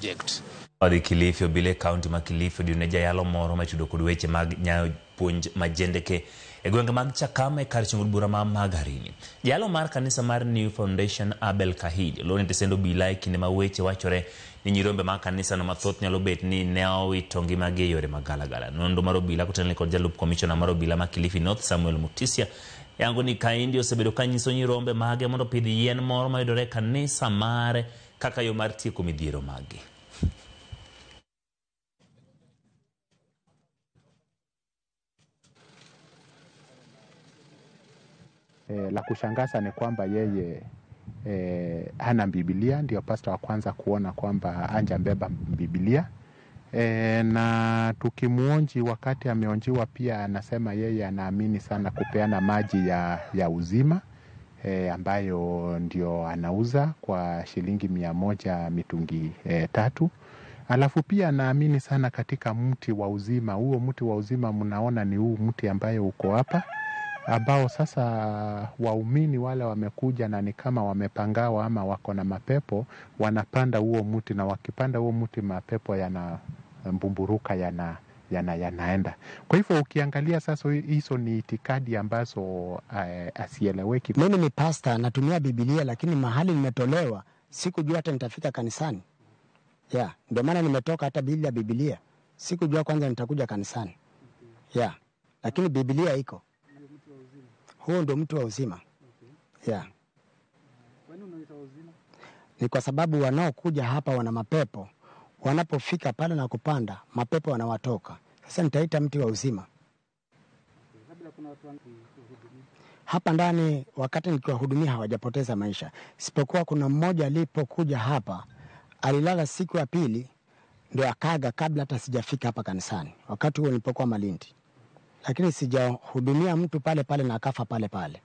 Project. Odhi Kilifi obila e kaunti ma Kilifi odiyo ne jayalo moro maitudo kod weche mag nyayo puonj majendeke e gwenge mag Chakama e kar chung' od bura ma Magarini. Jayalo mar kanisa mar New Foundation Abel Kahidi olor ne tesend obila e kinde ma weche wachore ni nyirombe mag kanisano mathoth nyalo bet ni ne owito ngimagi e yore magalagala. Nonro mar obila kotelne kod jalup komishona mar obila ma Kilifi North Samuel Mutisia yango ni Kahindi osebedo ka nyiso nyirombe mage mondo opidh yien moro mayudore e kanisa mare kaka yo mar tieko midhiero maggi. La kushangaza ni kwamba yeye hana Biblia, ndio pasta wa kwanza kuona kwamba hajabeba Biblia. Na tukimuonji wakati ameonjiwa pia anasema yeye anaamini sana kupeana maji ya uzima ambayo ndio anauza kwa shilingi 100 mitungi 3. Alafu pia anaamini sana katika mti wa uzima. Huo mti wa uzima mnaona ni huu mti ambayo uko hapa, ambao sasa waumini wale wamekuja na ni kama wamepangawa ama wako na mapepo, wanapanda huo mti, na wakipanda huo mti mapepo yanambumburuka, yanaenda. Kwa hivyo ukiangalia sasa hizo ni itikadi ambazo asieleweki. Mimi ni pastor, natumia Biblia, lakini mahali nimetolewa sikujua hata nitafika kanisani. Yeah, ndio maana nimetoka hata bila Biblia. Sikujua kwanza nitakuja kanisani. Yeah, lakini Biblia iko. Huo ndio mti wa uzima. Yeah. Ni kwa sababu wanaokuja hapa wana mapepo. Wanapofika pale na kupanda, mapepo wanawatoka. Sasa nitaita mti wa uzima. Hapa ndani wakati nikiwahudumia hawajapoteza maisha. Isipokuwa kuna mmoja alipokuja hapa, alilala siku ya pili ndio akaga kabla hata sijafika hapa kanisani. Wakati huo nilipokuwa Malindi. Lakini sijahudumia mtu pale pale na akafa pale pale.